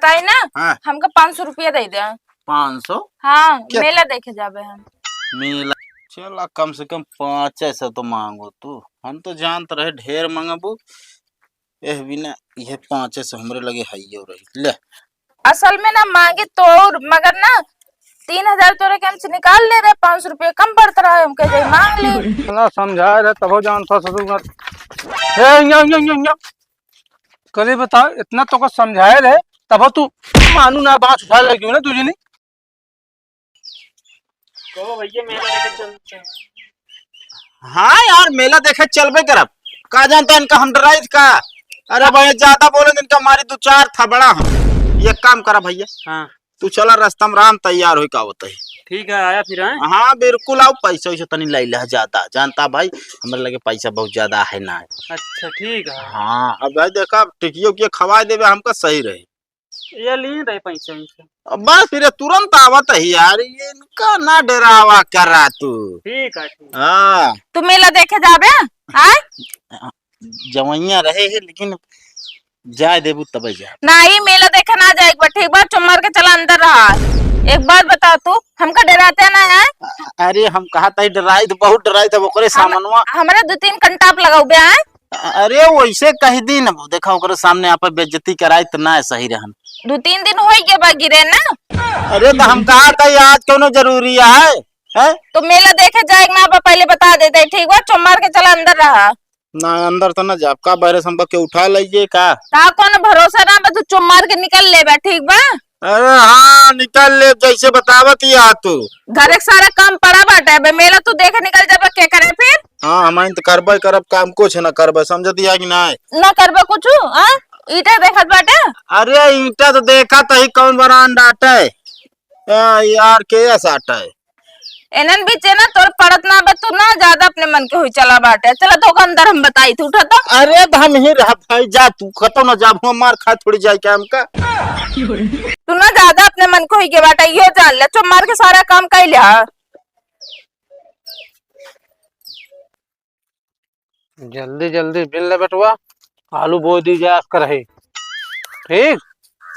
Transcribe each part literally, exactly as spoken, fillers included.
ताई ना, हाँ। हमका पाँच सौ रुपया दे दे। पाँच सौ? हाँ, क्या? मेला देखे जाबे हम। मेला? चला, कम से कम पाँचे सौ तो मांगो तू। हम तो जानत रहे ढेर मांगबू। एह बिना इहे पाँचे सौ हमरे लगे हइयो रही। ले। असल में ना मांगे तो और, मगर ना तीन हजार तोरे के हमसे निकाल ले रहे, पाँच सौ रुपया कम पड़त रहा है, हमके जाई मांग ले। इतना समझाए रहे तबो जानता ससुर मत। ए, इया, इया, इया, इया। करे बताओ, इतना तो को समझाए रहे, तबो तू मानू ना, बात उठा लगी ना तुझे नहीं। कहो भैया, मेला देखे चल, चल। हाँ यार, मेला देखे चलबे करब। का जानता इनका हम डराइत का? अरे भाई, ज्यादा बोले इनका मारी दो चार थबड़ा हम। ये काम करा भैया। हाँ। तू चला रास्ता में, राम तैयार होई का होता है। ठीक है, आया फिर, हैं? हाँ, बिल्कुल आओ, पैसा वैसा तनी ले ले ज्यादा। जानता भाई, हमरे लगे पैसा बहुत ज्यादा है ना। अच्छा, ठीक है। हाँ, अब भाई देखा, टिकियो के खवाए देबे हमका सही रहे। ये ली रहे पैसा वैसा। अब बस फिर तुरंत आवत है यार, ये इनका ना डरावा करा तू। ठीक है, ठीक। हाँ। तू मेला देखे जाबे? आय? जवैया रहे है, लेकिन जाए देबू तबे जा। नाही, मेला देखे ना जाए एक बार, ठीक बा? चुप मार के चला अंदर रहा। एक बात बता तू, हमका डराते ना है? अरे हम कहा तही डराई तो बहुत डराई, तब ओकरे हम-, सामनवा। हमरा दो तीन कंटाप लगाऊ बे, हैं? अरे वैसे कह दी न, देखा ओकरे सामने आप बेइज्जती कराई तो ना सही रहन। दो तीन दिन होई गए बा गिरे ना। अरे तो हम कहा तही आज कौनो जरूरी है, हैं? तो मेला देखे जाए ना बा, पहले बता देते, ठीक बा? चुप मार के चला अंदर रहा। ना, अंदर तो ना जाब। का बहरे से हमका के उठा लइजे का? का कौनो भरोसा ना बा, तू चुप मार के निकल लेबे, ठीक बा? अरे हाँ, निकल ले, जैसे बतावत ही आ तू। घरे के सारा काम पड़ा बाटे, अबे मेला तू देखे निकल जाबे, के करे फिर? हाँ, हम तो करबे करब काम, कुछ ना करबे, समझत ही आ कि नाय? ना करबे कुछ, हाँ? ईंटा देखत बाटे? अरे ईंटा तो देखा तही कौन बरान डाटे। आ, यार, के अस आटा है? एनन बीचे ना तोर पड़त ना बा, तू ना ज्यादा अपने मन के हुई चला बाटे। चला तो अंदर हम बताई, तू उठा तो। अरे तो हम ही रह भाई, जा तू, कतो ना जाब, हम मार खा थोड़ी जाए क्या हमका? तू ना ज्यादा अपने मन के हुई के बाटे, यो जान ले, चुप मार के सारा काम कर लिया। जल्दी जल्दी बिन ले बेटवा, आलू बोई दी जाए कर है। ठीक?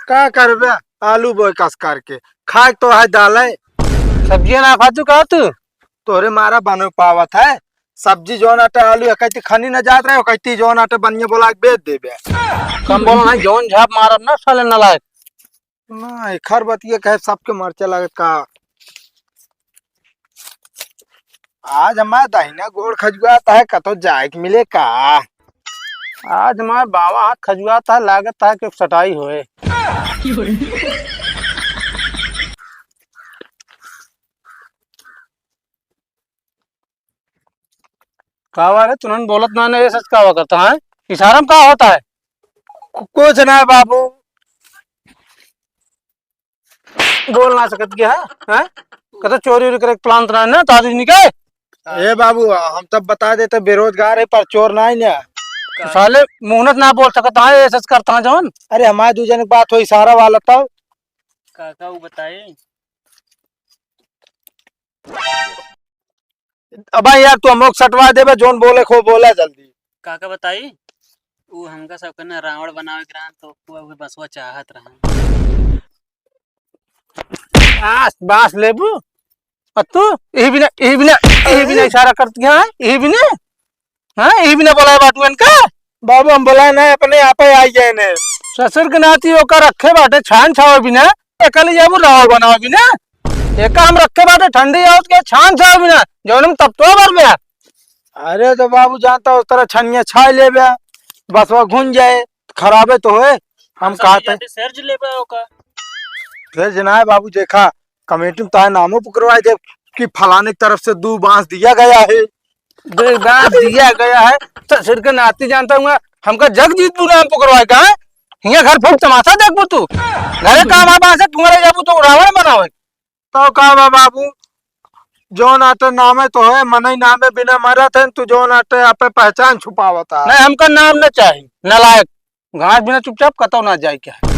का करबे आलू बोई कस करके? खाए तो है दाल है। सब्जियां ना खातू का तू? तोरे मारा बनो पावत है। सब्जी जौन आटे आलू एकैती खनी न जात रहे, ओकैती जौन आटे बनिया बोला के बेच देबे। कम बोला ना, जौन झाप मारब ना साले नालायक। ना, एखर बतिया कहे सबके मरचा लागत का। आज हमार दाहिना गोड़ खजुआत है, कतो जाए के मिले का? आज हमार बावां हाथ खजुआत है, लागत है कि सटाई होए। का हुआ रे, तुरंत बोलत ना, ना, ये सच का हुआ करता है? इशारा में का होता है? कु-, कुछ ना बाबू। बोल ना सकत क्या है? हैं? कतो चोरी उरी करे के plan तो ना, ताजू निके? ए बाबू, हम तब बता देते, बेरोजगार है पर चोर ना है ना। तो साले मुहनत ना बोल सकत है, ये सच करता है जौन। अरे हमारे दू जन के बात हो, इशारा वाला तो। काका वो बताए। अबे यार, तू हमोक सटवा देबे, जौन बोले खो बोला जल्दी। काका बताई, उ हमका सबके ना रावण बनावे के रहन, तो उ उहे बसवा चाहत रहन। आस, बास लेबू? और तू? यही बिना, यही बिना, यही बिना इशारा करती है, यही बिना? हाँ, यही बिना बोलाए बाटू इनका? बाबू, हम बोलाए ना, अपने आप ही आई गए ने। ससुर के नाती ओकर रखे बाटे, छान छावे बिना, एकल जाबू रावण बनावे बिना। एका हम रखे बाटे, ठंडी आवत के छान छावे बिना, जौन हम तब तो भर में। अरे तो बाबू, जानता उस तरह छनिया छाए लेबे, बसवा घुन जाए, खराबे तो होए। हम हम कहते समझ जाते, सर्ज लेबे ओका। सर्ज ना है बाबू, देखा, कमेटी में ताहे नामो पुकरवाए दे कि फलाने की तरफ से दो बांस दिया गया है। दो बांस दिया गया है, तो ससुर के नाती जानता हूँ, हमका जगजीतपुर नाम पुकरवाए का है? हियाँ घर फूक तमाशा देखबू तू। घरे काम आ बांस है, तुम्हारे जाबू तो रावण बनावे। तो का बा बाबू, जौन आटे नामे तो है, मनई नामे बिना मरत है, तू जौन आटे आपे पहचान छुपावता। नहीं, हमका नाम न चाही, नालायक। घास बिना चुपचाप कतौ ना जाए के है।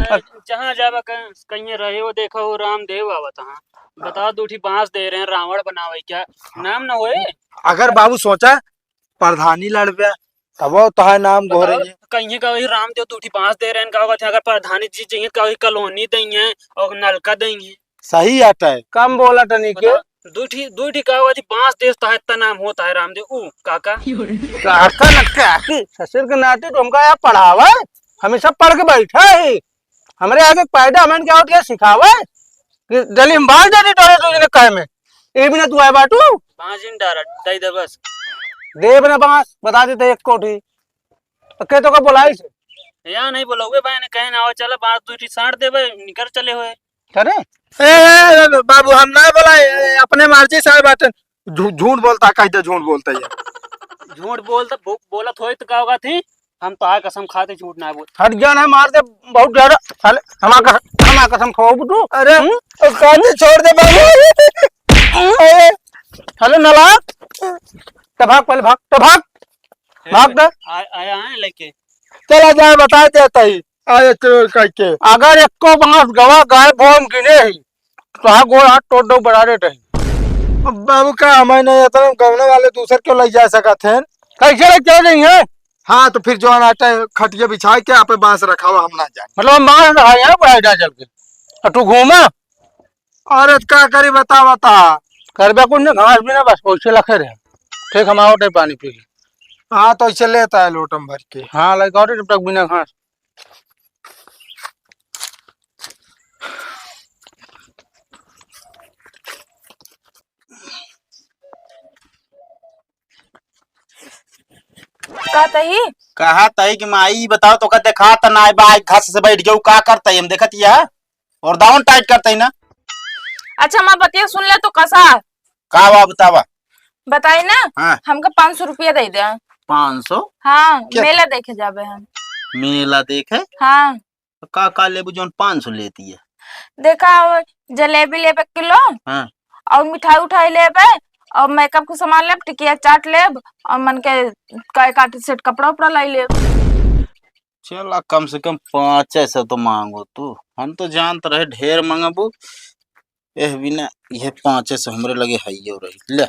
अरे, जहाँ जाबा कहीं, कहीं रहे हो, देखो हो रामदेव आवत हाँ। बता दो, उठी बांस दे रहे हैं, रावण बनावे क्या? नाम न होए। अगर बाबू सोचा, प्रधानी लड़बे, तबो तोहार नाम बताओ, गोहरे। कहिए का वही रामदेव दू ठी बांस दे रहे हैं, का कहते हैं, अगर प्रधानी जी चाहिए का वही कॉलोनी देंगे और नलका देंगे। सही आटा है। कम बोला तनी के। बताओ, दू ठी, दू ठी का कहते बांस देस तो है, इतना नाम होता है रामदेव ऊ काका। काका न काकी, ससुर के नाती तो हमका यहाँ पढ़ावा है, हमेशा पढ़ के बैठा है। हमरे आगे पैदा हमन के और क्या सिखावे कि डली हम बांस दे दी तोरे दू जने कहे में। ए बिना तू आए बाटू? बांस जिन डारा, दे दे बस। देब ना बांस, बता देते एक कोठी। तो के तो का बोलाई से? या नहीं बोला हुए भाई ने कहे ना, आओ चला बांस दू ठी साट देबे, निकर चले हुए। करे? ए, ए, ए, बाबू, हम ना बोलाई, ए, अपने मर्जी से आए बाटे। झू-, झूठ बोलता, कह दे झूठ बोलता है। झूठ बोलता, बो-, बोलत होई तो का होगा थी? हम तो आए कसम खाते झूठ ना बोल। हट गया ना, मार दे, बहुत ज्यादा। साले, हमार कसम, हमार कसम खाओ तू। अरे, हम्म? ओ, कांदी छोड़ दे बाबू। अरे, साले नालायक। तो भाग, पहले भाग, तो भाग। भाग दे। आ-, आया है लेके। चला जाए, बता देता ही। आए तो कह के। अगर एको बांस गवा गायब हो, हम गिने ही। तो हाँ, गोड़ हाथ तोड़ दो, बरारे रही। अब बाबू का हमें नहीं, इतना गवने वाले दूसर क्यों ले जा सकत हैं? कैसे ले चल रही हैं? हाँ, तो फिर जो आटा खटिया बिछा के आप बांस रखावा, हम ना जाए। मतलब हम बांस रखाए हैं, बुढ़ाई डाल चल के। और तू घूमा? औरत का करी, बता, बता। करबे कुछ ना, घास भी ना, बस वैसे लखे रहे। ठीक, हम आओ, नहीं पानी पी के। हाँ, तो ऐसे लेता है लोटम भर के। हाँ, लाइक और जब तक बिना घास। का तही? कहा तही कि माई, ई बताओ, तो का देखा त ना बा, घास से बैठ गयो, का करता है, हम देखत ही है, और दावन टाइट करता ही ना। अच्छा, माँ बतिया सुन ले तो कसा? का बा बतावा? बताई ना। हाँ। हमका पाँच सौ रुपया दे दे। पाँच सौ? हाँ, क्या? मेला देखे जाबे हम। मेला देखे? हाँ। तो का का लेबू जौन पाँच सौ लेती है? देखा, और जलेबी लेबे किलो। हाँ। और मिठाई उठाई लेबे, और मेकअप के सामान लेब, टिकिया चाट लेब, और मन के का एक आठ सेट कपड़ा उपड़ा लाई लेब। चला, कम से कम पाँचे सौ तो मांगो तू, हम तो जानत रहे ढेर मांगबू। एह बिना यह पाँचे सौ हमरे लगे हइयो रही। ले।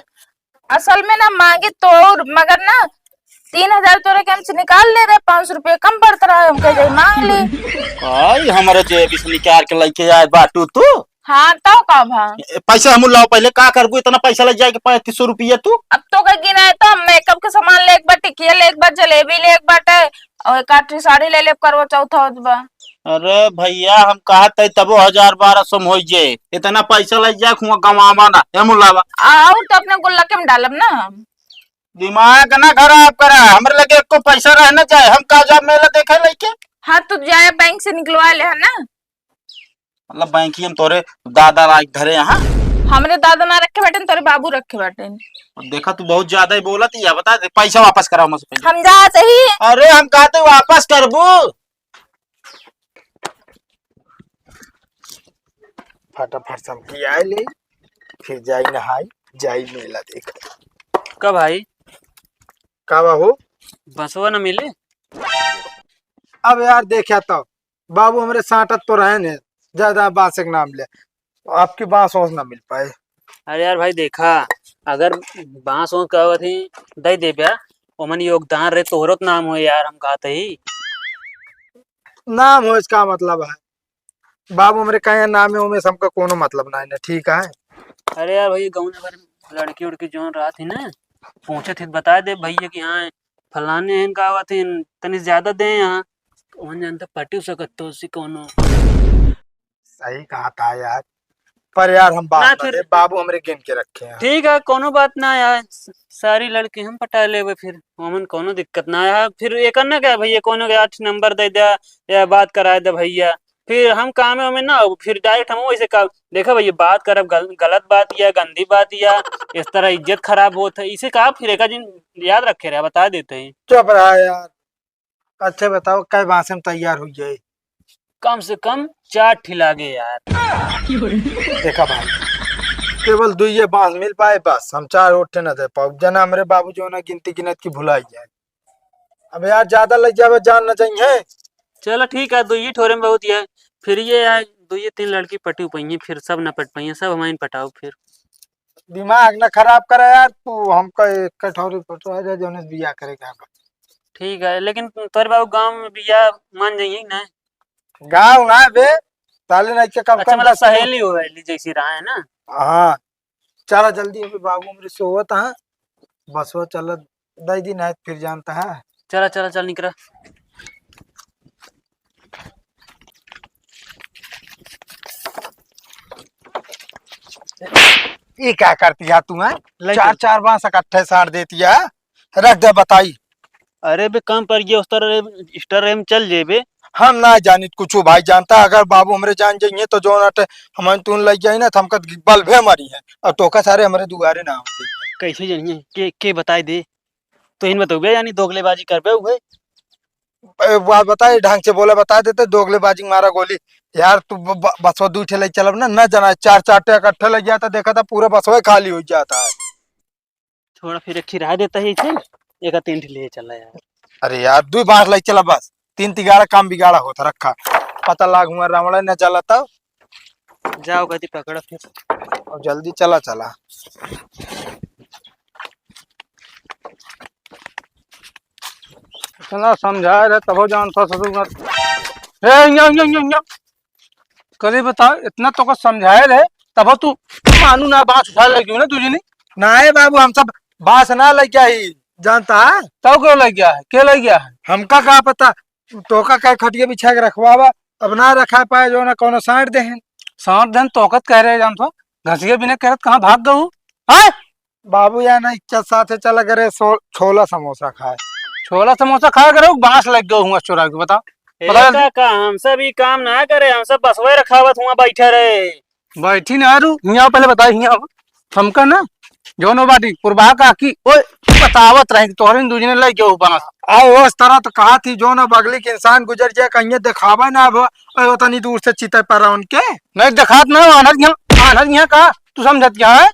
असल में ना मांगे तो और, मगर ना तीन हजार तोरे के हमसे निकाल ले रहे, पाँच सौ रुपये कम पड़त रहा, हम कह जाई मांग ले। आई हमरे जेबी से निकाल के लेके आए बाटू तू। हाँ, तो का भा? ए, पैसा हम लाओ पहले, का करबू इतना पैसा ले जाए के पैंतीस सौ रुपया तू? अब तो का गिना है, तो हम मेकअप के सामान ले एक बार, टिकिया ले एक बार, जलेबी ले एक बाटे, और एक आठ ठे साड़ी ले ले, करवा चौथ होत बा। अरे भैया, हम कहत है तबो हजार बारह सौ में होइ जे, इतना पैसा ले जाए हुआ गवावा ना, ए मुलावा। आउर तो अपने गुल्लक में डालब ना हम। दिमाग ना खराब करा, हमरे लगे एको पैसा रह ना जाए, हम का जाब मेला देखे लेके? हाँ, तू जाए बैंक से निकलवा ले है ना। मतलब बैंकिया में तोरे दादा लाइक धरे यहाँ। हमरे दादा ना रखे बाटेन, तोरे बाबू रखे बाटेन। देखा, तू बहुत ज्यादा ही बोलत ही है, बता दे, पैसा वापस कराओ मुझसे पहले। हम जात ही। अरे, हम कहते वापस करबू। फटाफट समकी आए ले, फिर जाई नहाई, जाई मेला देख। का भाई? का बा हो? बसवा न मिले? अब यार, देखा तो बाबू हमरे साटत तो रहे ने, ज्यादा बांस के नाम ले, आपकी बांस वांस ना मिल पाए। अरे यार भाई, देखा, अगर बांस वांस कहत ही, दे देब्या, ओमन योगदान रहे, तोहरो तो नाम हो यार, हम कहत ही। नाम हो, इसका मतलब है, बाबू हमरे कहे नाम है, ओमे से हमका कोनो मतलब ना है ना, ठीक है। अरे यार भाई, गाँव में अगर लड़की उड़की जौन रहत ही ना, पूछे थे तो बता दे भैया कि हाँ, फलाने हैं का आवत हैं, तनी ज्यादा दे यहाँ। कौन जानता पटियो सकत तो उसी कोनो। सही कहा था यार, पर यार हम बात ना ना फिर दे, बाबू हमरे गिन के रखे हैं। ठीक है, कोनो बात ना यार, स-, सारी लड़की हम पटा लेबे फिर, ओमन कोनो दिक्कत ना है। फिर एकर ना क्या भैया, कोनो के आठ नंबर दे दे या बात कराए दे भैया, फिर हम काम में ना हो, फिर डायरेक्ट हम वैसे का देखा भैया, बात करब गल-, गलत बात या गंदी बात या इस तरह इज्जत खराब होत है, इसे कहा फिर एक दिन याद रखे रहे, बता देते हैं। चुप रहा यार। अच्छा बताओ, कै बांस में तैयार हो जाए? कम से कम चार ठी लागे यार। देखा भाई, केवल दुइये बांस मिल पाए, बस हम चार ओठे न दे पाओ। जना हमरे बाबू जो ना गिनती गिनत की भुलाई जाए। अब यार ज्यादा लग जावे, जान न जाइए। चलो ठीक है, दुइये ठोरे में बहुत ही है। फिर ये यार दुइये तीन लड़की पटी पाइए, फिर सब न पट पाइए, सब हमारे पटाओ फिर। दिमाग न खराब करे यार तू, हमका एक कठौरी पटवा दे, जौने से बियाह करेगा। ठीक है, लेकिन तोरे बाबू गाँव में बिया मान जाइए ना? गाँव ना बे, साले नहीं के कम अच्छा, कम मतलब दस किलो। सहेली हो, सहेली जैसी रहा है ना? हाँ, चला जल्दी, अभी बाबू हमरे सोवत हैं, बसवा चला, दे दी नहीं फिर जानता है। चला, चला, चल निकरा। ई का करती है तू, हैं? ले चार चल। चार बांस इकट्ठे साट देती है, रख दे बताई। अरे बे, कम पड़ गया, उस तरह स्टर में चल जेबे। हम ना जानित कुछ भाई, जानता अगर बाबू हमरे जान जाइए तो जौन अटे हमन तून लग जाई ना, तो हमका बल्बे मरी है और तोका सारे हमरे दुआरे ना हो जाइए। कैसे जानिए? के, के बताई दे? तो इन बतौबे, यानी दोगलेबाजी करबे हुए। ए, बात बताई, ढंग से बोले, बता देते, दोगलेबाजी मारा गोली। यार, तू ब-, ब-, बसवा दू ठे ले चलब ना, ना जाना, चार चार ठे इकट्ठे लग जाता, देखा था पूरा बसवा खाली हो जाता है। छोड़ा, फिर एक ठे रह देता है इसे, एक तीन ठे ले चला यार। अरे यार, दू बांस ले चला बस, तीन तिगाड़ा काम बिगाड़ा होता रखा। पता लाग हुआ रावण न जला तब। जाओ गति पकड़ो फिर। और जल्दी चला, चला। इतना समझाए रहे तबो जान था ससुर मत। ए, इया, इया, इया, इया। करे बता, इतना तो को समझाए रहे, तबो तू मानू ना, बांस उठा लगी ना तुझे नहीं। ना है बाबू, हम सब बांस ना लेके आई, जानता है? तब क्यों लग गया है? के लग गया है? हमका का पता, तोका का खटिया बिछा के रखवावा, अब ना रखा पाए जो ना कोनो साइड देहन। साइड देहन तोकत कह रहे जान तो, घसिया बिना करत कहाँ भाग गऊ? हैं? बाबू या ना इच्छा साथे चला करे सो-, छोला समोसा खाए। छोला समोसा खाए करे, बांस लग गऊ हुआ चोरा के, बता। ए बता जल्दी। काका, हम सब ई काम ना करे, हम सब बसवे रखावत हुआ बैठे रहे। बैठी ना रू, हियाँ पहले बताई, हियाँ आवा। हमका ना, जौनो बाटी, पुरबा काकी, ओए, बतावत रहे कि तोहरे दूजने लइ गयो बांस। आ, ओ, इस तरह तो कहा थी, जौनो बगली के इंसान गुजर जाए, कहीं देखावे ना अब, ओए, ओतनी दूर से चिते पर उनके। नहीं देखात ना, आनर यहाँ, आनर यहाँ का, तू समझत क्या है?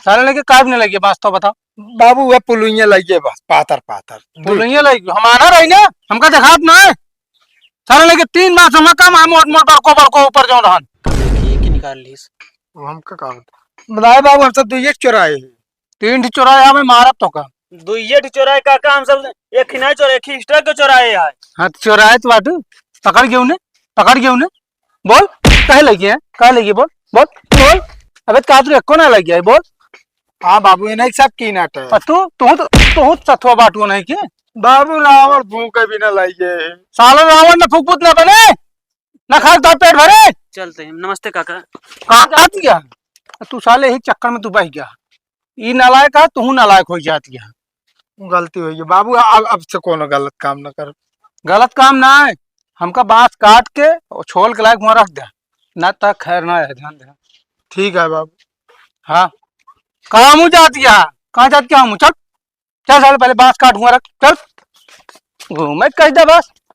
सारे लेके काहे भी नहीं लगे बांस तो बताओ। बाबू, वह पुलुइया लइगे बस, पातर, पातर। पुलुइया लइगे, हम आना रही ना, हमका देखात ना है। सारे लेके तीन बांस हमका मार मोट, मोट, बड़को, बड़को ऊपर जौन रहन। देखिए कि निकाल लीस। वो हमका का बता? बताए बाबू, हम सब दुइये चोराए हैं। तीन ठे चोराए, हमें मारब तो का? दुइये ठे चोराए काका, हम सब एक ही नहीं चोराए, एक ही स्टॉक के चोराए है। हाँ, तो चोराए तो बाटू, पकड़ गए उन्हें, पकड़ गए उन्हें। बोल, काहे लइगे हैं? काहे लइगे? बोल, बोल, बोल। अबे का तू एको ना लइगे है, बोल। हाँ बाबू, ये नहीं सब की नाट है। और तू, तू तो, तू सथवा बाटू नहीं के? बाबू रावण फूंके भी ना लइगे। साला रावण ना फूकबूत ना बने, ना खाए तो पेट भरे। चलते हैं, नमस्ते काका। कहाँ जात गया? तू साले ही चक्कर में तू बह गया। ई नालायक है, तू नालायक हो जात गया। गलती हो गई बाबू, अब, अब से कोनो गलत काम ना कर। गलत काम ना है, हमका बांस काट के और छोल के लायक वहाँ रख दे, ना तो खैर ना है, ध्यान दे। ठीक है बाबू। हाँ, कहाँ मुँह जात गया? कहाँ जात गया मुँह? चल, चल साले, पहले बांस काट हुआ रख, चल। घूमे कह दे बस।